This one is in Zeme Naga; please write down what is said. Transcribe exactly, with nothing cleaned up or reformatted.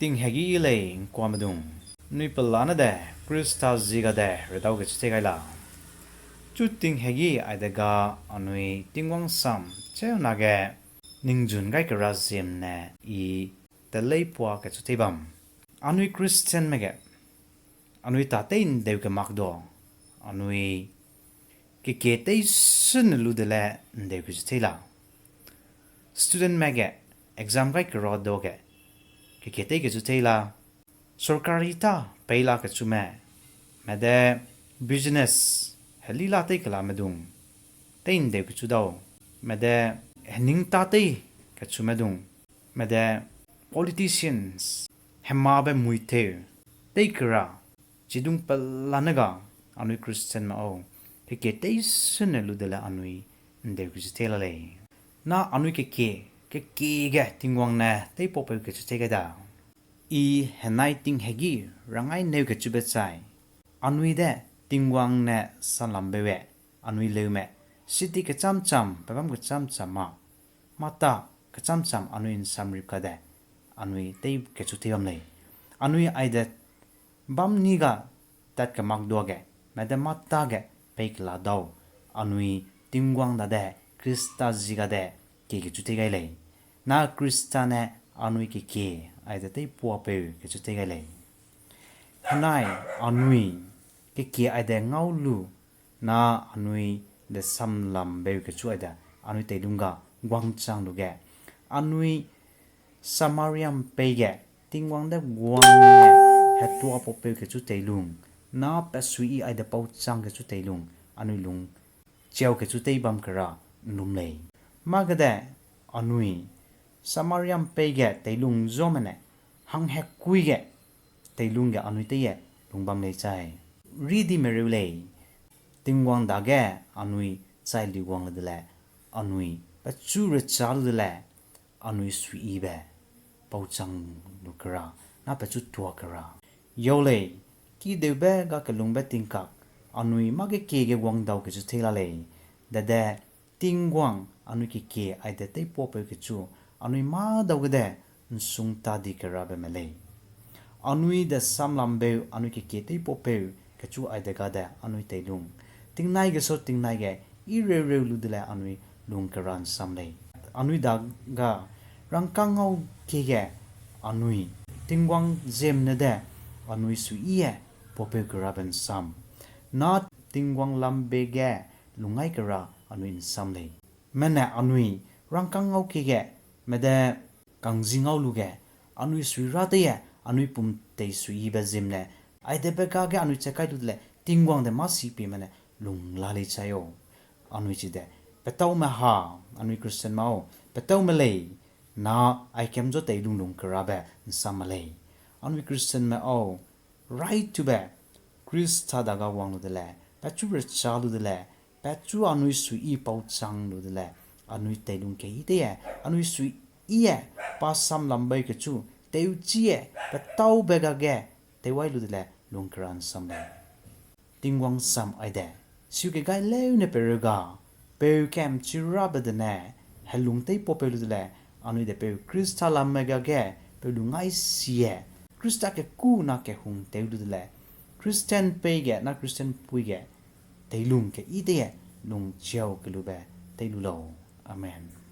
Tinghegi lei ’ngkuamedung, nui pelane de Khrista ziegade redau kechu tei gai la. Chu tinghegi aide ga anui Tingwang sam cheunage ningzun gai kera ziemne i teleipua kechu tei bam. Anui Christianme ge anui tâ tei ’ndeu kemak dua, anui kekie tei sene lu de le ’ndeu kechu tei la. Studentme ge exam gai kera dage kekie tei kechu tei la. Sarkari tâ pei la kechume, mede business heli la tei kelamedung tei ’ndeu kechu dau, mede hening tâ tei kechumedung, mede politicians hemabe muiteu tei kera, chidung pelane ga anui Christianme au, kekie tei sene lu de le anui ’ndeu kechu tei la lei. Na anui kekie, kekie ge Tingwang ne teipaupeu kechu tei gai da. I henai tinghegi rangai neu kechube chai, anui de Tingwang ne salambeu e, anui leume, city kechâm cham, pebâm kechâm cham ma, mâ tâ kechâm cham anui ’nsamrip kade, anui tei kechu tei bam lei. Anui aide bam ni ga tat kemak duage, mede mâ tâ ge pei kela dau, anui Tingwang dade, Khrista ziegade kie kechu tei gai lei. Na Khrista ne anui kekie aide teipuapeu kechu tei gai lei. Henai anui kekie aide ngau lu, na anui de samlambeu kechu aide anui teilung ga guangchang lu ge, anui Samaria ’mpei ge Tingwang de guang ne hetuapaupeu kechu teilung, na pesuiyi aide pauchang kechu teilung, anui lung chiau kechu tei bam kera ’nlum lei. Mâ gede anui Samaria ’mpei ge teilung zuamene, hanghekui ge teilung ge anui teiye lung bam lei chai. Ridime reu lei, Tingwang dage anui chai liwang le de le, anui pechu recha lu de le, anui suiyibe pauchang lu kera, na pechu tua kera. Yau lei, kideube ga kelungbe tingkak, anui mâ kekie ge wangdau kechu tei la lei, dede Tingwang anui kekie aide teipuapeu kechu, anui mâ dau gede ’nsung ta di kerabe me lei. Anui de samlambeu anui kekie teipuapeu kechu aide gade anui teilung, tingnai ge sau tingnai ge i reureu lu de le anui lung kera ’nsam lei. Anui da ga rangkâng ngau kie ge anui Tingwang ziemne de anui suiyiye puapeu kerabe ’nsam, na Tingwang lambe ge lungai kera anui ’nsam lei. Mene anui rangkâng ngau kie ge, mede kangzi ngau lu ge, anui suira teiye, anui pum tei suiyibe ziemne, aidebe gage anui che kai lu de le, Tingwang de mâ sipieme ne lung la lei chai o. Anui chide, petâume ha, anui Christianme au, petâume lei, na aikem zu teilung lung kerabe ’nsam me lei. Anui Christianme au, right tube, Khrista dage wang lu de le, pechu recha lu de le, pechu anui suiyi pauchang lu de le, anui teilung keyi teiye, anui suiyiye, pa samlambeu kechu, tewchiye, petâube gage, tewai lu de le, lung kera ’nsam lei. Tingwang sam aide, siu kegai leune pereu ga, peu kemchirabe dene, helung teipuapeu lu de le, anui de peu Khrista lamme gage, peu lungai sie, Khrista kekû na kehung tew lu de le, Christian pei ge na Christian pui ge, teilung keyi teiye, lung chiau kelube, tei lu lau. Amen.